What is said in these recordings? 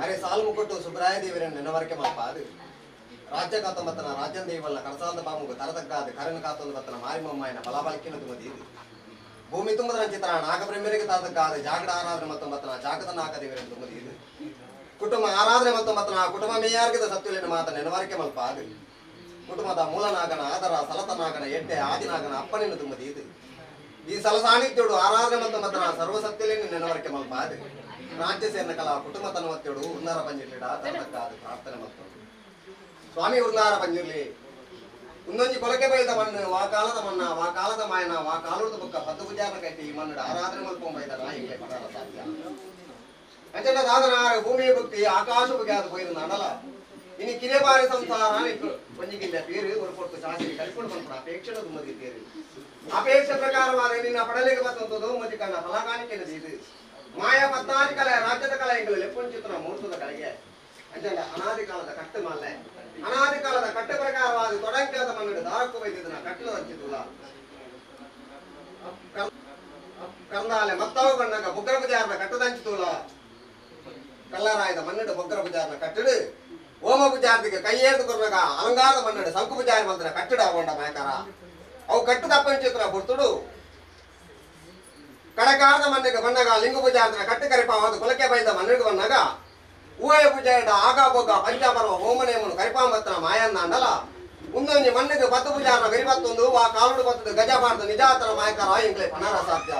ಅರೆ ಸಾಲು ಮುಕ್ಕಟ್ಟು ಸುಬ್ರಾಯ ದೇವರನ್ನು ನೆನವರಕೆ ಮಲ್ಪಾದು ರಾಜ್ಯ ಕಾತೊಂಬತ್ತನ ರಾಜ್ಯಂ ದೇವಲ್ಲ ಕಡಸಾಲದ ಬಾಮುಗು ತರತಗ್ಗಾದು ಕರಣ ಕಾತೊಂಬತ್ತನ ಮಾರಿಮಮ್ಮಾಯನ ಬಲಾಬಲಕಿನ ತುಮದೀದು ಭೂಮಿ ತುಂಬದ ಚಿತ್ರ ನಾಗಬ್ರಹ್ಮರಿಗೆ ತರತಗ್ಗಾದು ಜಾಗಡ ಆರಾಧನೆ ಮತ್ತೊಂಬತ್ತನ ಜಾಗದ ನಾಗ ದೇವರನ್ನು ತುಮದೀದು ಕುಟುಂಬ ಆರಾಧನೆ ಮತ್ತೊಂಬತ್ತನ ಕುಟುಂಬ ಮೇಯಾರ್ಗದ ಸತ್ಯುಲಿನ ಮಾತ ನೆನವರಕೆ ಮಲ್ಪಾದು ಕುಟುಂಬದ ಮೂಲನಾಗನ ಆದರ ಸಲತನಾಗನ ಎಡ್ಡೆ ಆದಿನಾಗನ ಅಪ್ಪನಿನ ತುಮದೀದು ಈ ಸಲ ಸಾನ್ನಿಧ್ಯೋಡು ಆರಾಧನೆ ಮತ್ತೊಂಬತ್ತನ ಸರ್ವಸತ್ಯಲಿನ ನೆನವರಕೆ ಮಲ್ಪಾದು ರಾಜ್ಯ ಸೇರಿನ ಕಲಾ ಕುಟುಂಬ ತನ್ವತ್ತೇಳು ಉನ್ನಾರ ಪಂಜಿರ್ಲಿಡ ತರತಕ್ಕಾದ ಪ್ರಾರ್ಥನೆ ಮತ್ತು ಸ್ವಾಮಿ ಉನ್ನಾರ ಪಂಜಿರ್ಲಿ ಉನ್ನೊಂಜಿ ಕೊಲಕೆ ಬೈದ ಮಣ್ಣು ವಾ ಕಾಲದ ಮಣ್ಣ ವಾ ಕಾಲದ ಮಾಯನ ವಾ ಕಾಲದ ಬುಕ್ಕ ಪದ್ದು ಪೂಜಾರ ಕಟ್ಟಿ ಈ ಮಣ್ಣು ಆರಾಧನೆ ಮಲ್ಪೊಂಬೈದ ನಾಯಿಗಳೇ ಪಡಾರ ಸಾಧ್ಯ ಅಂಚನ ಸಾಧನ ಭೂಮಿಯ ಭಕ್ತಿ ಆಕಾಶ ಬುಗ್ಯಾದ ಪೋಯಿದ ನಡಲ ಇನಿ ಕಿರೆಬಾರಿ ಸಂಸಾರ ಒಂಜಿಗಿಲ್ಲ ಪೇರು ಒಂದು ಕೊಟ್ಟು ಶಾಸ್ತ್ರಿ ಕಲ್ಕೊಂಡು ಬಂದ ಅಪೇಕ್ಷೆ ತುಂಬದಿ ತೇರು ಅಪೇಕ್ಷೆ ಪ್ರಕಾರವಾದ ನಿನ್ನ ಪಡಲಿಗೆ ಬತ್ತಂತದ್ದು ಮಜಿ ಕಣ್ಣ ಫಲಕಾಣಿಕೆ ಇದು ಮಾಯಾ ಪದ್ನಾದಿ ಕಲೆ ರಾಜ್ಯದ ಕಲೆ ಎಂಗಳು ಲೆಪ್ಪುಂಚಿತನ ಮುಹೂರ್ತದ ಕಲೆಗೆ ಅಂಚಂಡ ಅನಾದಿ ಕಾಲದ ಕಟ್ಟು ಮಾಲೆ ಅನಾದಿ ಕಾಲದ ಕಟ್ಟು ಪ್ರಕಾರವಾದ ತೊಡಂಕದ ಮನ್ನಡು ದಾರಕ್ಕೂ ಬೈದಿದ್ದನ ಕಟ್ಟಲು ಹಂಚಿದುಲ್ಲ ಕರ್ನಾಲೆ ಮತ್ತಾವು ಬಣ್ಣಗ ಬೊಗ್ಗರ ಪೂಜಾರನ ಕಟ್ಟದಂಚಿತೂಲ ಕಲ್ಲರಾಯದ ಮನ್ನಡು ಬೊಗ್ಗರ ಪೂಜಾರನ ಕಟ್ಟಡು ಓಮ ಪೂಜಾರ್ದಿಗೆ ಕೈಯೇರ್ದು ಕೊರ್ನಗ ಅಲಂಗಾರದ ಮನ್ನಡು ಸಂಕು ಪೂಜಾರಿ ಮಂತ್ರ ಕಟ್ಟಡ ಅವಂಡ ಮಾಯಕಾರ ಅವು ಕಟ್ಟು ತಪ್ಪಂಚಿತ್ರ ಬುರ್ತುಡು ಕಡಕಾರದ ಮಣ್ಣಿಗೆ ಬಣ್ಣಗ ಲಿಂಗ ಪೂಜಾರ್ದನ ಕಟ್ಟು ಕರಿಪಾವದು ಕೊಲಕೆ ಬೈದ ಮಣ್ಣಿಗೆ ಬಣ್ಣಗ ಊಯ ಪೂಜಾರಿಡ ಆಗ ಭೋಗ ಪಂಚಾಪರ್ವ ಹೋಮನೇಮನು ಕರಿಪಾಂಬತ್ತನ ಮಾಯನ್ನ ಅಂಡಲ ಉಂದೊಂಜಿ ಮಣ್ಣಿಗೆ ಪತ್ತು ಪೂಜಾರನ ಗರಿಬತ್ತೊಂದು ವಾ ಕಾಲುಡು ಬತ್ತದು ಗಜ ಬಾರ್ದು ನಿಜಾತರ ಮಾಯಕರ ಇಂಗ್ಲೆ ಪಣಾರ ಸಾಧ್ಯ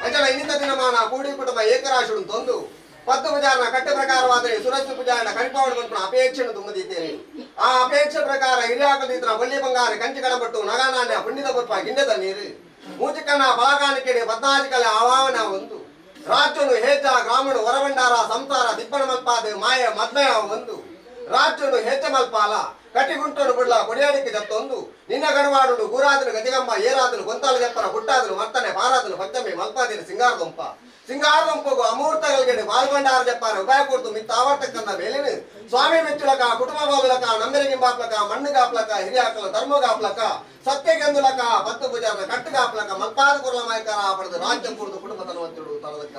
ಅಂಚಲ ಇನ್ನಿತ ದಿನಮಾನ ಕೂಡಿ ಕುಟುಂಬ ಏಕರಾಶುಡು ತೊಂದು ಪತ್ತು ಪೂಜಾರನ ಕಟ್ಟು ಪ್ರಕಾರವಾದರೆ ಸುರಸ್ತು ಪೂಜಾರನ ಕರಿಪಾವಡು ಬಂಪನ ಅಪೇಕ್ಷೆಯನ್ನು ತುಂಬದಿದ್ದೇನೆ. ಆ ಅಪೇಕ್ಷೆ ಪ್ರಕಾರ ಹಿರಿಯಾಕದಿದ್ರ ಬಳ್ಳಿ ಬಂಗಾರ ಕಂಚಿ ಕಡಬಟ್ಟು ನಗಾನಾಣ್ಯ ಪುಣ್ಯದ ಬೊಪ್ಪ ಗಿಂಡದ ನೀರು ಮೂಚಿಕಣ್ಣ ಬಲಗಾನಿಕೆಡೆ ಪದ್ನಾಜಿಕಲೆ ಆವಾವನ ಒಂದು ರಾಜ್ಯನು ಹೇಚ ಗ್ರಾಮನು ಹೊರಭಂಡಾರ ಸಂಸಾರ ದಿಬ್ಬಣ ಮಲ್ಪಾದ ಮಾಯ ಮದ್ಮಯ ಒಂದು ರಾಜ್ಯನು ಹೇಚ ಮಲ್ಪಾಲ ಕಟಿಗುಂಟನು ಬಿಡ್ಲ ಕೊಡಿಯಾಡಿಕೆ ಜತ್ತೊಂದು ನಿನ್ನ ಗಡವಾಡುಡು ಗುರಾದನು ಗಜಗಂಬ ಏರಾದನು ಗೊಂತಾಲ ಜಪ್ಪನ ಹುಟ್ಟಾದನು ಮರ್ತನೆ ಪಾರಾದನು ಪಂಚಮಿ ಮಲ್ಪಾದಿನ ಸಿಂಗಾರದೊಂಪ ಸಿಂಗಾರದೊಂಪಗು ಅಮೂರ್ತಗಳಿಗೆ ಬಾಲ್ಬಂಡಾರ ಜಪ್ಪಾರ ಉಪಾಯ ಕೊಡ್ತು ಮಿತ್ತಾವರ್ತಕ್ಕಂಥ ಮೇಲಿನ ಸ್ವಾಮಿ ಮೆಚ್ಚುಲಕ ಕುಟುಂಬ ಬಾಬುಲಕ ನಮ್ಮೆರಗಿಂಬಾಪ್ಲಕ ಮಣ್ಣುಗಾಪ್ಲಕ ಹಿರಿಯಾಕಲ ಧರ್ಮಗಾಪ್ಲಕ ಸತ್ಯಗೆಂದುಲಕ ಪತ್ತು ಪೂಜಾರನ ಕಟ್ಟುಗಾಪ್ಲಕ ಮಲ್ಪಾದ ಕುರ್ಲ ಮಾಯಕಾರ ಪಡೆದು ರಾಜ್ಯ ಪೂರ್ದು ಕುಟುಂಬ ತನ್ವಂತಿಡು ತಲದಕ್ಕ.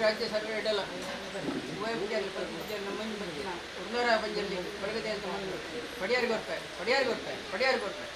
ರಾಜ್ಯ ಸರ್ವೆ ಇಡಲ್ಲ ಉರ್ಲರ ಪಂಜಲ್ಲಿ ಬಡಗದೆ ಅಂತ ಪಡಿಯಾರಿಗೆ ಕೊಡ್ತಾರೆ ಪಡಿಯಾರಿಗೆ ಕೊಡ್ತಾರೆ ಪಡಿಯಾರಿಗೆ ಕೊಡ್ತಾರೆ.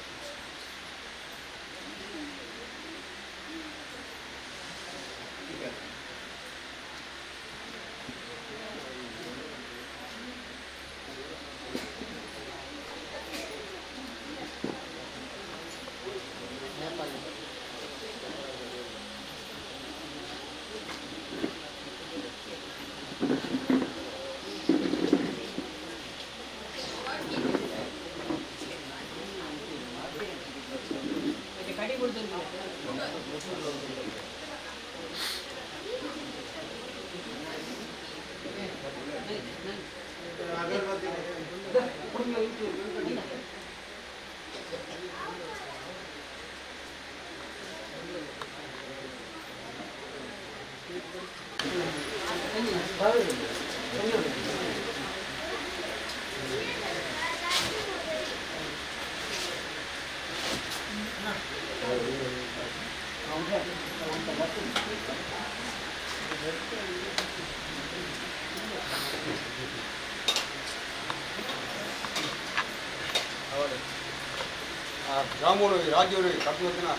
ಗ್ರಾಮರು ರಾಜ್ಯವರು ಕರ್ತವ್ಯನ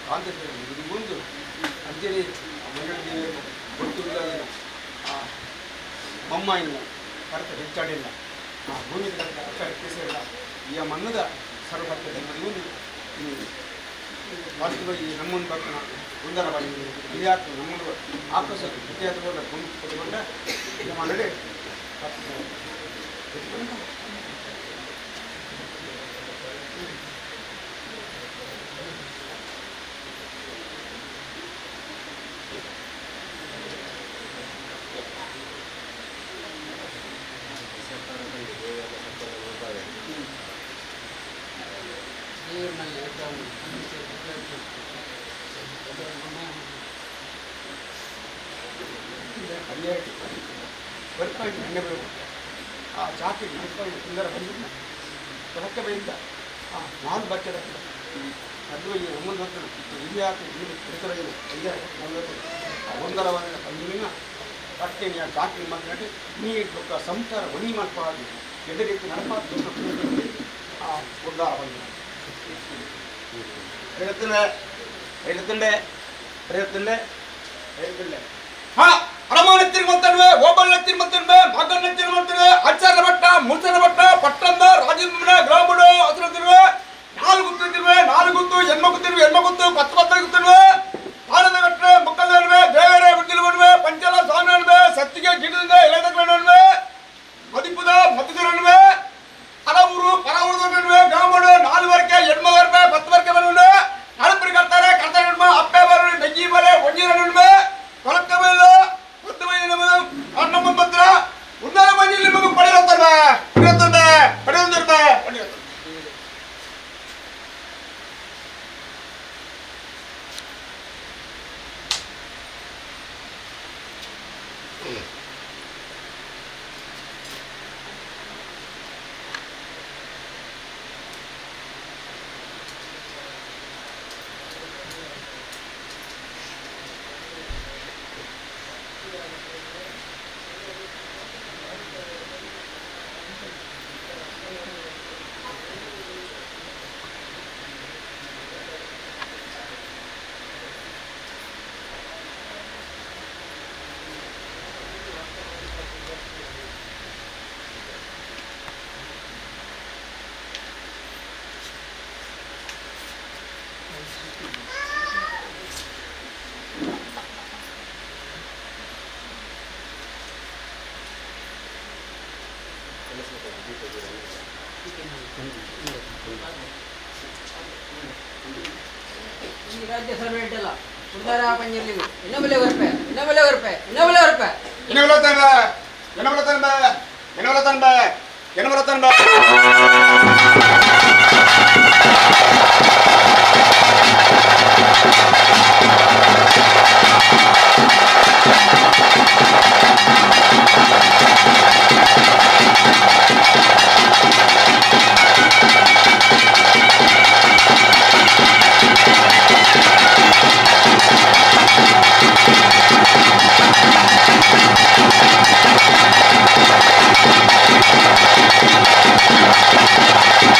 ಕಾಂತೇಶ್ವರಿ ಮುಂದೆ ಅಂಚೇಳಿ ಮಂಡಳಿಗೆ ಗೊತ್ತಿಲ್ಲ ಮಮ್ಮ ಇಲ್ಲ ಕರೆತ ಹೆಚ್ಚಾಡಿಲ್ಲ ಆ ಭೂಮಿ ಕರೆತ ಅಚ್ಚಾಡಿ ಕೇಸರಿಲ್ಲ ಈ ಮನ್ನದ ಸರ್ವಭಕ್ತ ಒಂದು ವಾಸ್ತವವಾಗಿ ನಮ್ಮನ್ನು ಭಕ್ತನ ಸುಂದರ ಬಾಯಿ ಇಳಿಯಾತು ನಮ್ಮನ್ನು ಆಕ್ರೋಶ ಇತಿಹಾಸಗೊಂಡ ಭೂಮಿ ಕೊಟ್ಟುಕೊಂಡ ಈ ಮಂಡಳಿ ಆ ಜಾತಿ ಸುಂದರ ಬಂದಿಲ್ಲ ತೊಡಕ ಬೈದ ಆ ನಾನು ಬಚ್ಚದ ಅದು ಈ ಒಂಬತ್ತು ಹೊತ್ತು ಹಿರಿಯಾತು ಒಂದರ ಪಂಜಿನ ಪಟ್ಟೆಯ ಜಾತಿ ಮಾತನಾಡಿ ನೀ ದೊಡ್ಡ ಸಂಸಾರ ಒಣಿ ಮಾಡ್ಕೊಳ್ಳೋದು ಎದುರೀತಿ ನಡಪಾದ ಆ ಉದ್ದಾರ ಬಂದ ಹೇಳ್ತಿಲ್ಲ ಹೇಳ್ತಿಲ್ಲ ಹೇಳ್ತಿಲ್ಲ ಹೇಳ್ತಿಲ್ಲ ಹಾ ಅರಮಾನೆ ತಿರುಮತ್ತನ್ವೆ ಓಬಳ್ಳ ತಿರುಮತ್ತನ್ವೆ ಮಗನ್ನ ತಿರುಮತ್ತನ್ವೆ ಆಚಾರ್ಯ ಭಟ್ಟ ಮುಸರ ಭಟ್ಟ ಪಟ್ಟಂದ ರಾಜೇಂದ್ರ ಗ್ರಾಮಡು ಹಸಿರು ತಿರುವೆ ನಾಲ್ಕು ಗುತ್ತು ತಿರುವೆ ನಾಲ್ಕು ಗುತ್ತು ಎಣ್ಮ ಗುತ್ತಿರುವೆ ಎಣ್ಮ ಗುತ್ತು ಪತ್ತು ಪತ್ತು ಗುತ್ತಿರುವೆ ಆನಂದ ಕಟ್ಟರೆ ಮುಕ್ಕಲ್ವೆ ದೇವರೇ ಬಿದ್ದಿರುವನ್ವೆ ಪಂಚಲ ಸ್ವಾಮಿ ಸತ್ತಿಗೆ ಗಿಡದಿಂದ ಎಲೆದನ್ವೆ ಮದಿಪುದ ಮತ್ತಿದರನ್ವೆ ಹಲವರು ಪರವೂರು ಗ್ರಾಮಡು ನಾಲ್ಕು ವರ್ಕೆ ಎಣ್ಮ ವರ್ಪೆ ಪತ್ತು ವರ್ಕೆ ಬರುವೆ ನಡಪುರಿ ಕರ್ತಾರೆ ಕರ್ತಾರೆ ಅಪ್ಪೆ ಬರು ಡಗ್ಗಿ ಬಲೆ ಒಂಜಿರನ್ವೆ ಕೊಳಕ ಅಣ್ಣ ಉನ್ನತ ಮಂಜಿಲ್ ನಿಮಗೆ ಪಡೆಯುತ್ತಲ್ವ ಪಡೆಯುತ್ತಲ್ವೆ ಪಡೆಯುತ್ತಲ್ವೆ ಪಡೆಯುತ್ತ. ಈ ರಾಜ್ಯ ಸರ್ವೆ ಇಡ್ಡಲ್ಲ ಉದ್ದಾರ ಪಂಜರ್ಲಿಗು ಇನ್ನೊಬ್ಬಲೆ ಬರ್ಪೆ ಇನ್ನೊಬ್ಬಲೆ ಬರ್ಪೆ ಇನ್ನೊಬ್ಬಲೆ ಬರ್ಪೆ ಇನ್ನೊಬ್ಬಲ ತನ್ಬೆ ಇನ್ನೊಬ್ಬಲ ತನ್ಬೆ ಇನ್ನೊಬ್ಬಲ ತನ್ಬೆ ಇನ್ನೊಬ್ಬಲ ತನ್ಬೆ. ಿ.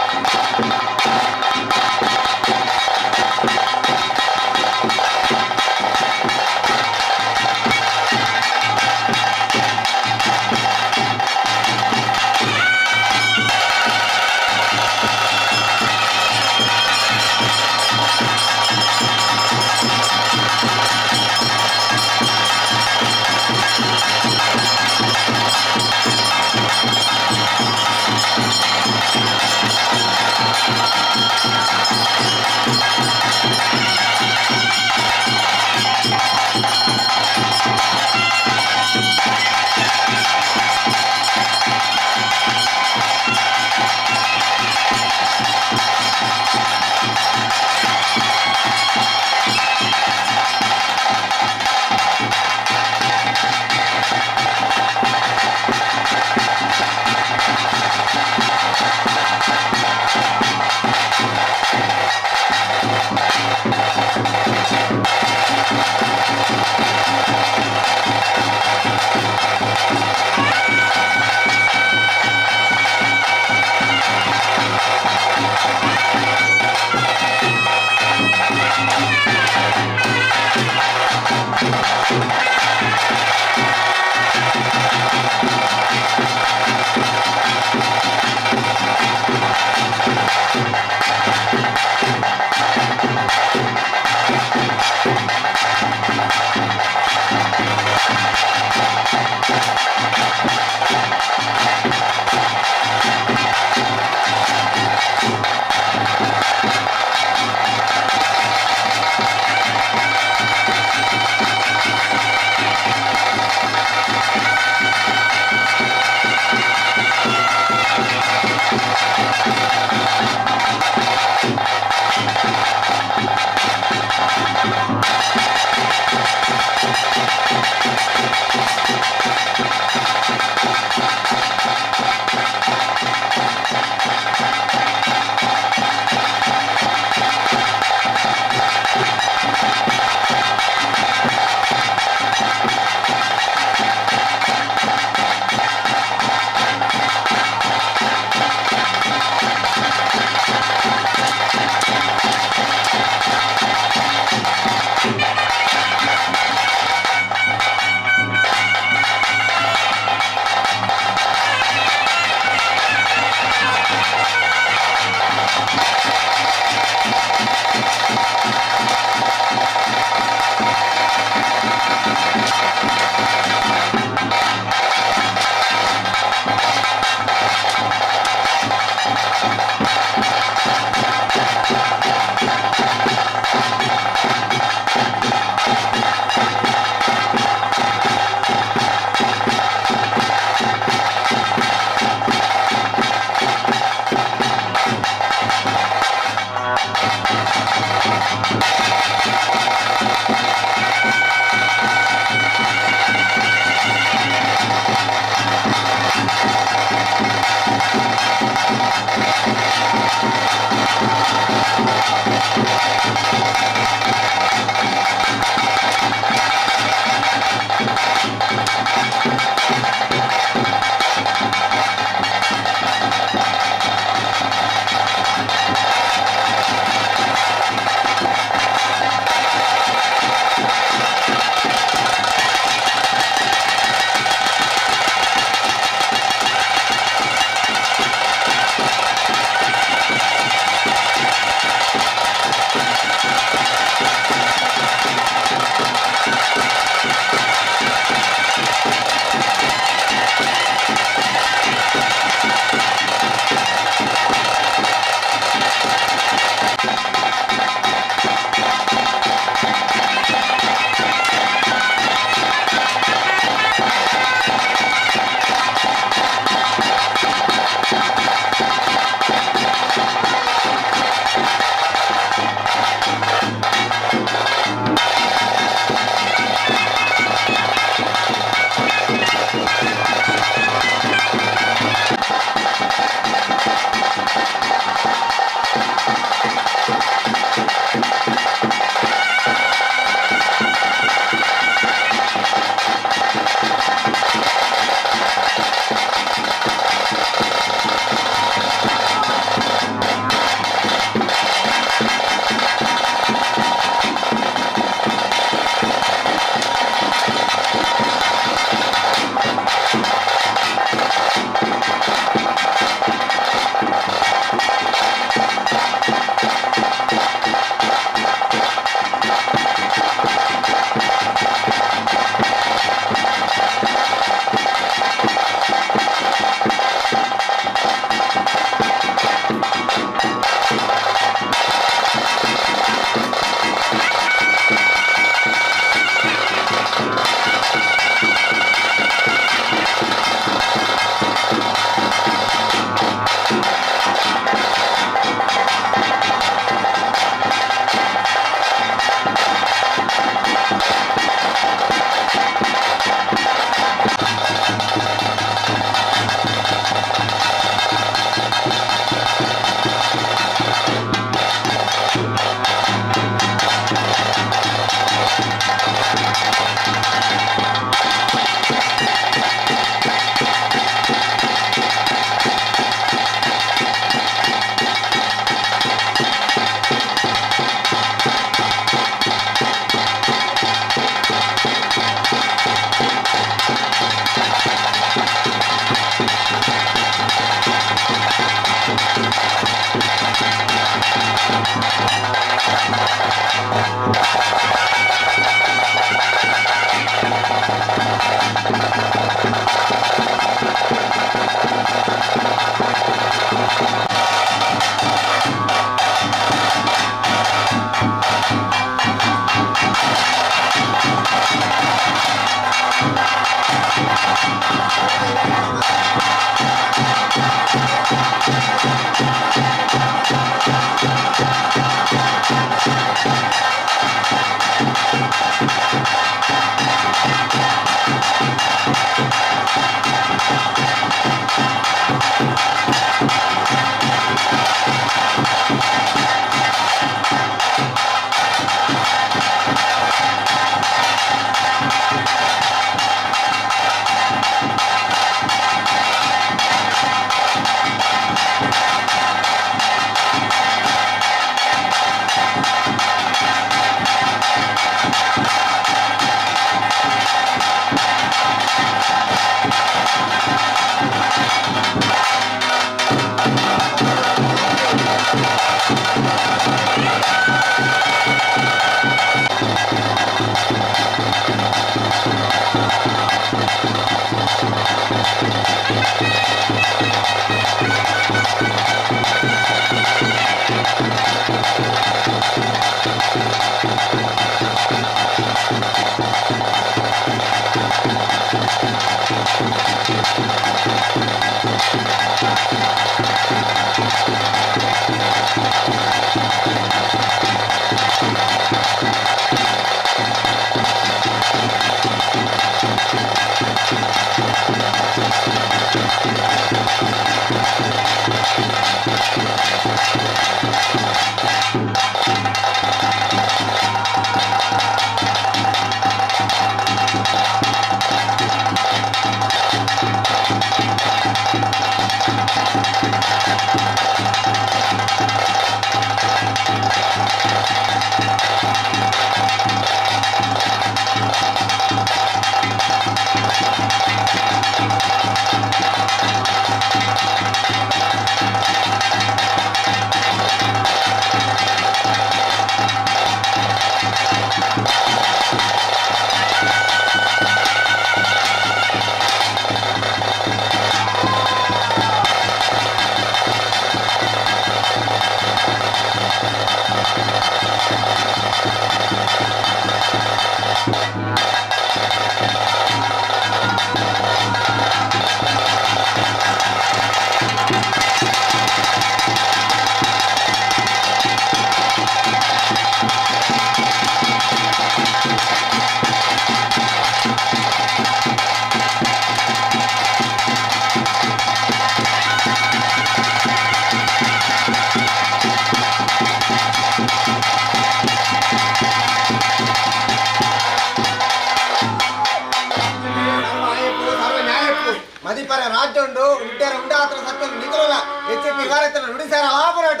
ಮದಿಪರ ರಾಜ್ಯ ಉಂಡು ಉಡ್ಡರ ಉಂಡಾತ್ರ ಸತ್ತಲು ನಿಗುರಲ್ಲ ಹೆಚ್ಚು ಪಿಗಾರತನ ನುಡಿಸಾರ ಲಾಭರಾಟ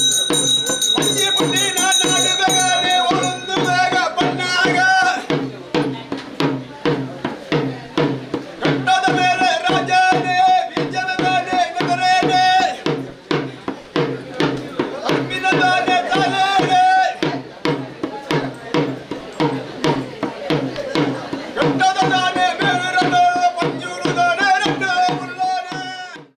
¡Gracias!